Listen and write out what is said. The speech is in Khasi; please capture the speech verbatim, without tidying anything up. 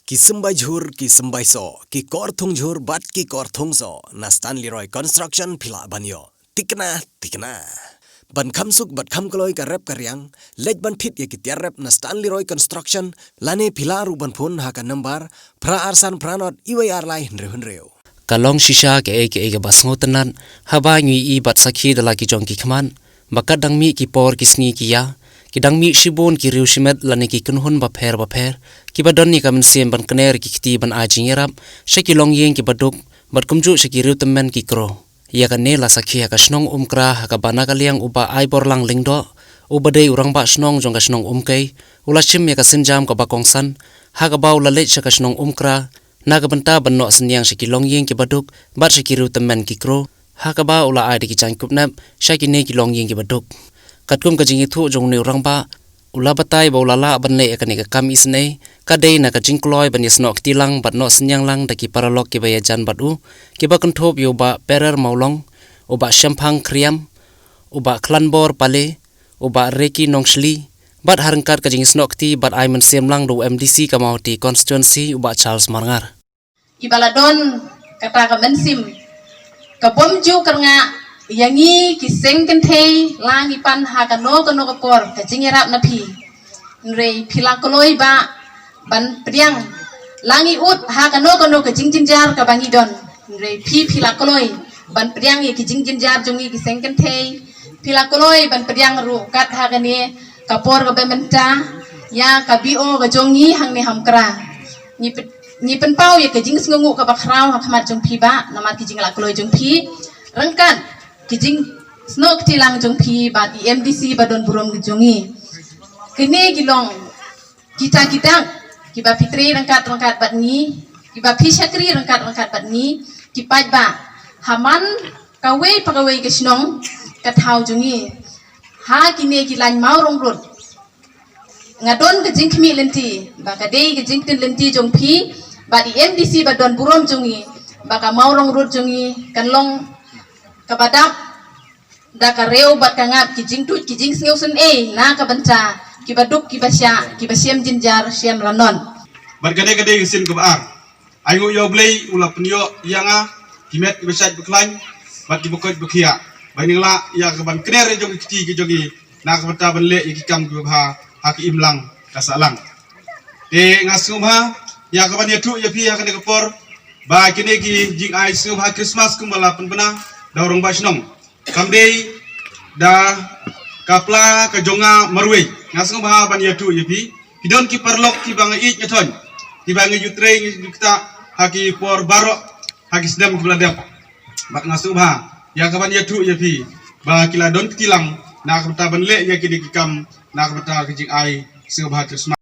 Ki symbai jhur, ki symbai soh, ki kor thung jhur bad ki kor thung soh, na Stanley Roy Construction phi lah ban ïoh. Tikna, tikna. Ban kham suk bad kham kloi ka rep ka riang, leit ban thied ïa ki tiar rep na Stanley Roy Construction, lane phi lah ruh ban phone ha ka number phra ar san phra nod iwei ar lai hynriew hynriew. Ka long shisha kaei kaei kaba sngewtynnat, haba ngi ïohi bad sakhi da la ki jong ki khmat, ba kat dang mih ki por ki sngi ki ïa, ki dang mih shibun ki riew shimet lane ki kynhun bapher bapher, kiba don ïa ka mynsiem ban kner ki kti ban ai jingïarap sha ki longïing kiba duk, bad kumjuh sha ki riew tymmen ki kro. Ïa kane la sakhi ha ka shnong Umkra, ha kaba na ka liang u Bah Aiborlang Lyngdoh, uba dei u rangbah shnong jong ka shnong Umkei, u la shim ïa ka sienjam kaba kongsan, ha kaba u la leit sha ka shnong Umkra, na ka bynta ban noh synñiang sha ki longïing kiba duk, bad sha ki riew tymmen ki kro, ha kaba u la ai da ki jaiñkupnep sha kine ki longïing kiba duk. Katkum ka jingïathuh jong une u rangbah, u la batai ba u la lah ban leh ïa kane ka kam isynei, ka dei na ka jingkloi ban ïasnoh kti lang bad noh synñiang lang da ki paralok kiba ïajan bad u, kiba kynthup ïa u Bah Perer Mawlong, u Bah Shemphang Khriam, u Bah Khlanbor Pale, u Bah Reki Nongshli, bad ha ryngkat ka jingïasnoh kti bad ai mynsiem lang da u M D C ka Mawhati Constituency, u Bah Charles Marngar. Kiba la don kata ka mynsiem ka bym ju kyrngah ïa ngi ki seng kynthei, la ngi pan ha kano kano ka por ka jingïarap na phi. Hynrei phi la kloi ba ban pdiang, la ngi ud ha kano kano ka jingjynjar kaba ngi don, hynrei phi phi la kloi ban pdiang ïa ki jingjynjar jong ngi ki seng kynthei. Phi la kloi ban pdiang ruh kat ha kane ka por kaba mynta ïa ka B O ka jong ngi hangne ha Umkra. Ngi pyn-, ngi pynpaw ïa ka jingsngewnguh kaba khraw ha khmat jong phi Bah, namar ki jingla kloi jong phi, ryngkat ki jingsnoh kti lang jong phi bad i M D C ba don burom ka jong ngi. Kine ki long kita kita kiba phi trei ryngkat ryngkat bad ngi, kiba phi shakri ryngkat ryngkat bad ngi, ki paidbah ha man kawei pa kawei ka shnong ka thaw jong ngi. Ha kine ki lain Mawrongrut, nga don ka jingkhmih lynti ba ka dei ka jingktien lynti jong phi bad i M D C ba don burom jong ngi, ba ka Mawrongrut jong ngi kan long kaba dap da ka riew bad ka ngap, ki jingtuid ki jingsngewsynei na ka bynta kiba duk kiba shah, kiba shem jynjar shem lanon. Bad kane ka dei ka sien kaba ar. Ai nguh ïa U Blei u la pynïoh ïa nga ki met kiba shait ba khlaiñ bad kiba koit ba khiah, ba ngin lah ïa ka ban kner ïa jong ki kti ki jong ngi na ka bynta ban leh ïa ki kam kiba bha ha ka imlang ka sahlang. Te nga sngewbha ïa ka ban ïathuh ïa phi ha kane ka por ba kine ki jingai sngewbha Christmas kumba la pynbna da u rangbah shnong, kam dei da ka pla ka jong nga marwei. Nga sngewbha ban ïathuh ïa phi, ki don ki paralok kiba nga ïeit nga thoiñ, kiba nga ju trei nga ju ktah ha ki por baroh, ha ki snem kiba la dep. Bad nga sngewbha ïa ka ban ïathuh ïa phi ba ki la don kti lang na ka bynta ban leh ïa kine ki kam, na ka bynta ka jingai sngewbha Christmas.